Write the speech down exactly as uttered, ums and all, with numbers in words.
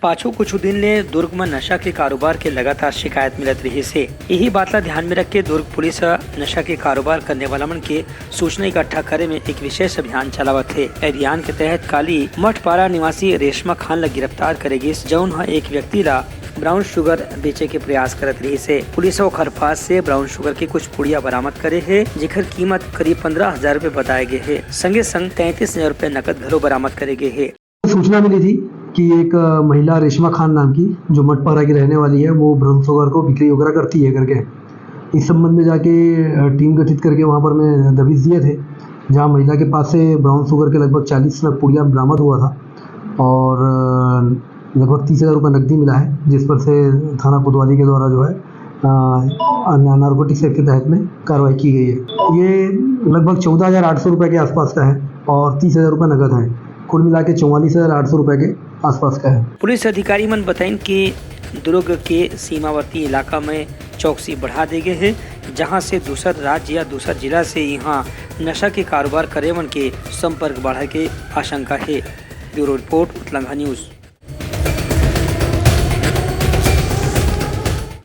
पाछू कुछ दिन ले दुर्ग म नशा के कारोबार के लगातार शिकायत मिलत रिहिस हे। इही बात ला ध्यान में रख के दुर्ग पुलिस ह नशा के कारोबार करने वाला मन के सूचना इकट्ठा करे में एक विशेष अभियान चलावत हे। अभियान के तहत काली मठपारा निवासी रेशमा खान ला गिरफ्तार करे गिस, जउन ह एक व्यक्ति ला ब्राउन शुगर बेचे के प्रयास करत रिहिस हे। पुलिस ह ओखर पास से ब्राउन शुगर के कुछ पुड़िया बरामद करे हे, जेकर कीमत करीब पन्द्रह हजार रुपए बताए गे हे। संगे संग तैंतीस हजार रुपए नकद घलो बरामद करे गे हे। सूचना मिली थी कि एक, अ, महिला रेशमा खान नाम की, जो मटपारा की रहने वाली है, वो ब्राउन शुगर को बिक्री वगैरह करती है करके, इस संबंध में जाके, अ, टीम गठित करके वहाँ पर मैं दबिश दिए थे, जहाँ महिला के पास से ब्राउन शुगर के लगभग चालीस नग पुड़िया बरामद हुआ था और, अ, लगभग तीस हजार रुपये नकदी मिला है, जिस पर से थाना कोतवाली के द्वारा जो है, अ, नार्कोटिक्स एक्ट के तहत में कार्रवाई की गई है। ये लगभग चौदह हजार आठ सौ रुपये के आसपास का है और तीस हजार रुपये नकद है। कुल मिला के चौवालीस हजार आठ सौ रुपये के आसपास का है। पुलिस अधिकारी मन बताइन कि दुर्ग के सीमावर्ती इलाका में चौकसी बढ़ा दे गए हे, जहां से दूसर राज्य या दूसर जिला से यहां नशा के कारोबार करे मन के संपर्क बढ़े के आशंका हे। Bureau report, Utlangha news.